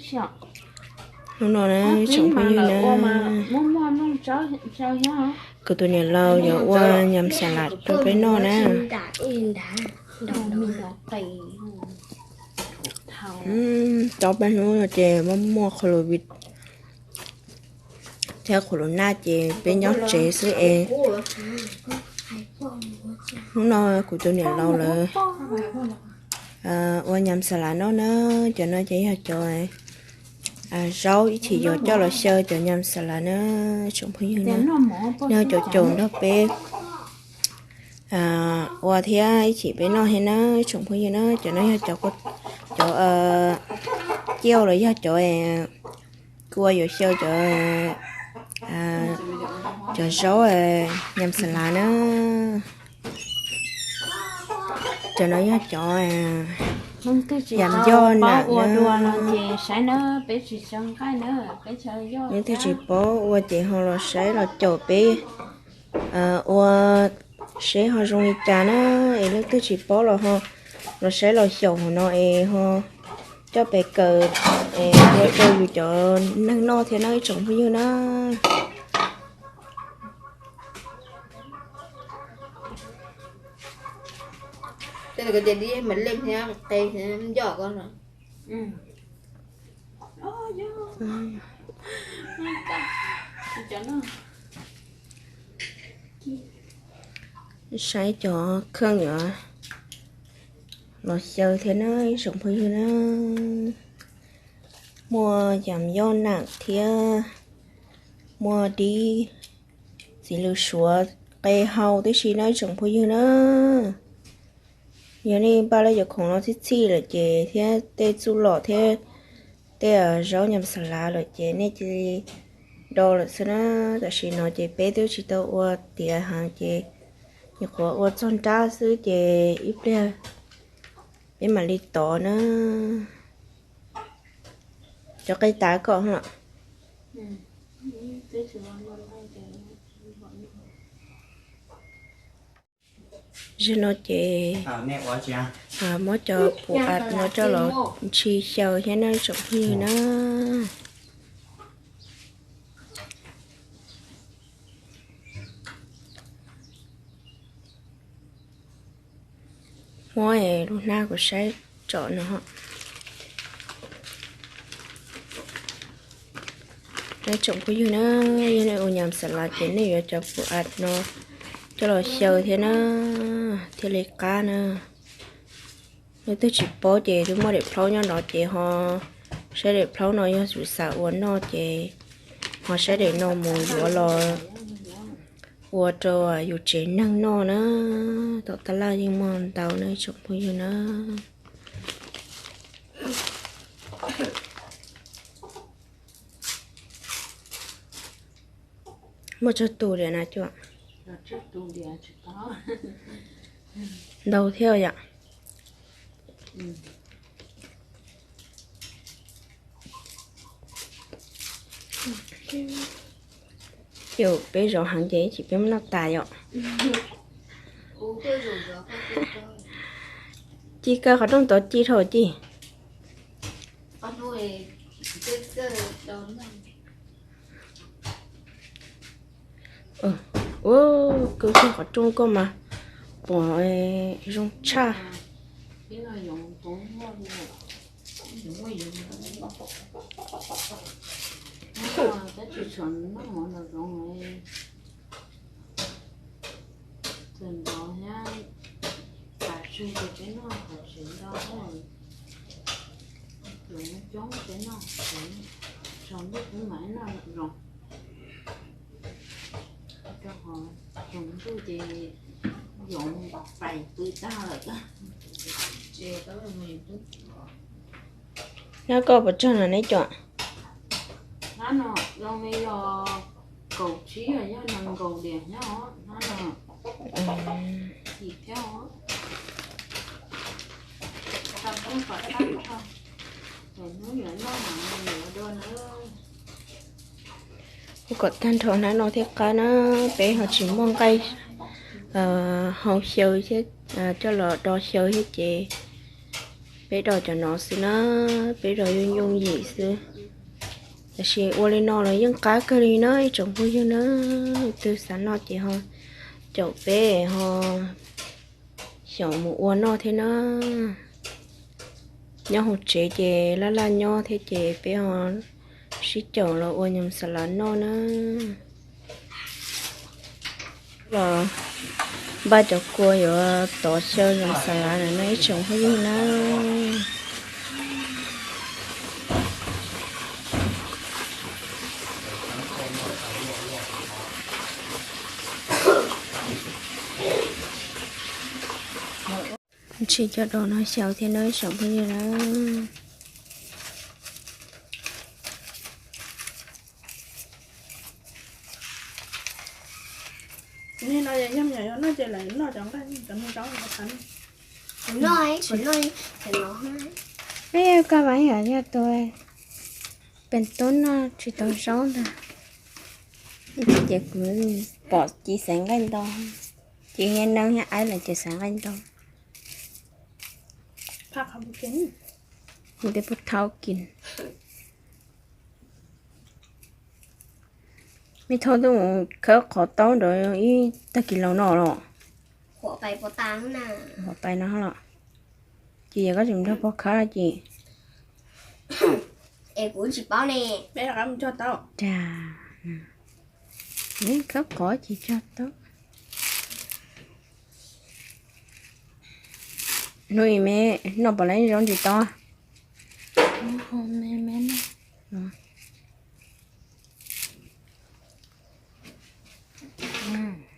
Hnub no na, tsoom phooj ywg na, kuv tus niam laus yuav ua nyam xas las rau peb noj na. Tau peb hnub no ces muaj muaj qhuav lus vij thiab qhuav lus naj ces peb nyob tsev xwb es hnub no kuv tus niam laus lawv ua nyam xas las noj na. Cov no ces yog cov zaub ib chim yuav coj los xyaw cov nyam xas las na, tsoom phooj ywg na. Noj cov caum nrog peb ua thiab ib chim peb noj thiab na, tsoom phooj ywg na. Cov no yog cov ciaj los yog cov kua yuav xyaw cov, cov zaub nyam xas las na. Cov no yog cov yam yoj nam na. Leej twg tsis paub ua ces ho los saib los caum peb ua seb ho zoo li cas na. Es leej twg tsis paub los ho los saib los xyaum hauv no es ho coj pes kawm es ua rau yus cov neeg noj thiab na, ib tsoom phooj ywg na. Saib cov kheej yuav los xyaw thiab na, ib tsoom phooj ywg na. Muaj yam yoj nam thiab muaj dib txiv lws suav qe hau tib si na, ib tsoom phooj ywg na. Yog nej npaj lawm cov khoom no txhij txhij lawm ces thiab tej txuj lom thiab tej zaub nyam xas las lawm ces nej cia li do lawm xwb na. Tam sim no ces peb twb tsis tau ua tiav heev ces nyuam qhuav ua txog nrab xwb ces ib pliag peb mam li tov na. Cov qe tav kom los. Zaum no ces muab cov pum as no coj los ntshis xyaw thiab na, tsoom phooj ywg na. Muab lub hnab kuv saib tsom no. Tsoom phooj ywg na, yog nej ua nyam xas las ces nej yuav cov pum as no coj los xyaw thiab na, thiaj li qab na. Leej twg tsis paub ces twb muaj daim phlaub nyob no ces ho saib daim phlaub no yog yus xav ua noj ces ho saib daim no mus yuav los ua rau yus tsev neeg noj na. Tom tab laj yeej muaj ntau na, tsoom phooj ywg na. Muaj tsawg tus diam na cuaj? Ntau thiab yom. Ces peb zov heev ces ib chim peb muab noj tas yom. Ci kaw qhov rooj tod ci dhau ci. Ua, kaw kiag qhov rooj koj mas pom zoo tshaj. Tab sis tshuav noj mov nram zoov, txawm nrov thiab tas tsug ces peb noj hauv tsev ntau, coob peb noj tsaus ntuj peb mam noj nram zoov. Rau qhov tsaus ntuj ces yoov pais pw tag lawm. Nyob koj puas tsawg no neb cov? Hnab no zoo li yog kaum tsib los yog nees nkaum diam nyob hnab no. Chim thiab os. Tau poob kom tag nrho, lwm hnub yuav noj mas yuav dua na. Poob kom tag nrho hnab no thiaj qab na, peb ho tsis muaj nqaij hau xyaw thiab, coj los do xyaw thiab ces Peb do cov no xwb na, peb do yooj yooj yim xwb. Tab sis ua li no los yeej qab kawg li na ib tsoom phooj ywg na. Leej twg xav noj ces ho caum peb ho xyaum mus ua noj thiab na. Nyob hauv tsev ces laj laj nyob thiab ces peb ho sib caum los ua nyuam xas lav noj na. Los npaj cov kua yuav tov xyaw nyuam xas lav lawm no ib tsoom phooj ywg na. Ntshis cov dos no xyaw thiab no ib tsoom phooj ywg na. Koj vas yam yog tus pem tub noj tsis tau zaub ntag. Ces kuv pom ci xaiv nqaij ntau, ces niaj neeg niaj aib lawm ces xaiv nqaij ntau. Mus tej puag thau kis. Me thau tuaj mus khawb qhov taub nrad ib tag kis laus no los. Qhuav pais no los. Ces yog koj tsis nrog pog khawb ces. Es kuv tsis paub ne. Khawb qhov ces cog taub. Hnub ib me noj pom lawv zaub ntsis tau.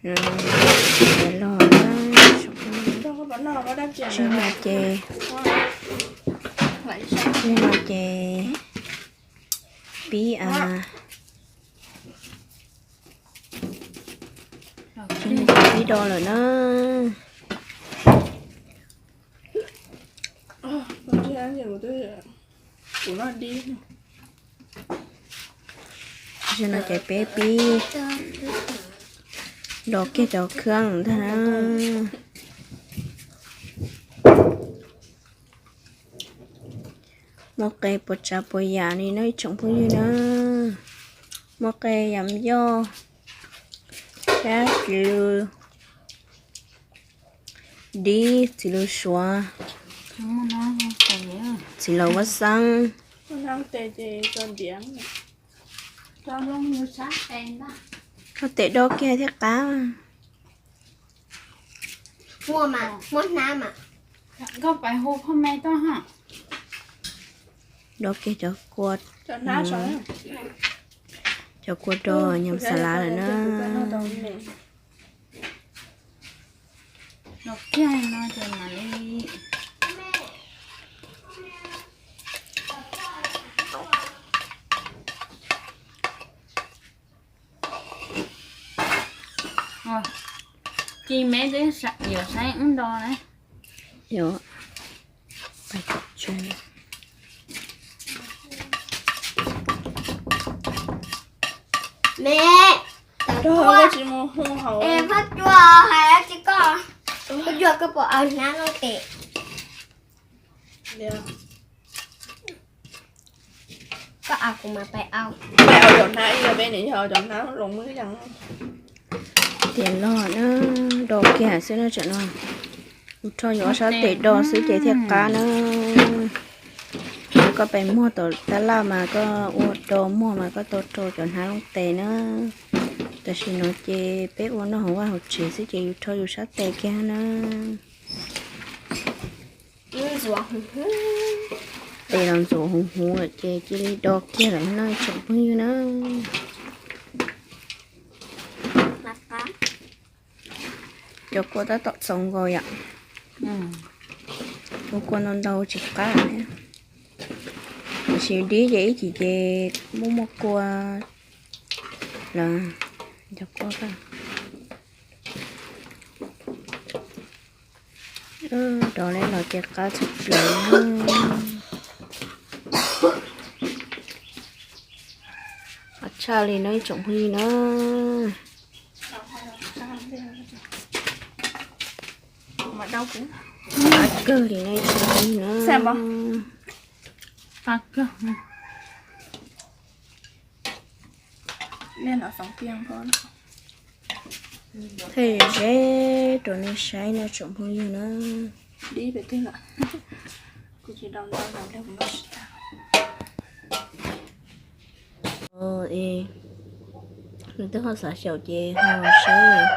Los, tsis no ces, tsis no ces pib, tsis no ces pib do lawm na. Tsis no ces peb pib do kiag cov khab ntag na. Muaj qe puas tsav puas yam li no ib tsoom phooj ywg na. Muaj qe yam yoj, sab txiv lws, dib, txiv lws suav, txiv laum vaj xeeb. Koj tes do kiag thiaj qab. Muaj mas, muaj hnab mas. Koj pais hu phoj me tuaj ha. Do kiag cov kua, cov kua do nyuam xas lav lawm na. Los kiag no ces mam li. Ci me twb yuav saib wb do na. Yuav. Me, tsis mus hu hauv. Es Phaj Cua hais dab tsi koj? Phaj Cua koj puas au hnab no tes? Koj au kuv mam pais au. Peb au cov hnab ib yog peb niam yog au cov hnab los muaj ib yam. Tiam no na, do kiag xwb na tsam no. Kuv rho yuav ob sab tes do xwb ces thiaj qab na. Yog koj pais muag tom tab laj mas koj ua do muag mas koj tau rau cov hnab looj tes na. Tam sim no ces peb ua noj hauv vaj hauv tsev xwb ces yus rho yus sab tes kiag na. Tes los ntxuav huv huv lawm ces cia li do kiag lawm no tsoom phooj ywg na. Cov kua tab tom txaus nkaus yom. Ua kua ntau ntau tsis qab. Tiam sis dib ces ib chim ces muaj muaj kua lawm. Cov kua rov los ces qab txhua plaws. Qab tshaj li no ib tsoom phooj ywg na. Mas dau kuv. Qab kawg li na tsoom phooj ywg na. Thaij ze rau nej saib na tsoom phooj ywg na. Nws twb ho xav xyaum ces ho saib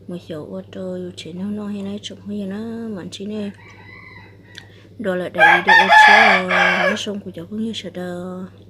mus xyaum ua rau yus tsev neeg noj thiab na tsoom phooj ywg na. Mam ntsib nej dua lwm daim video tshiab. Nyob zoo kuv cov phooj ywg sawv daws.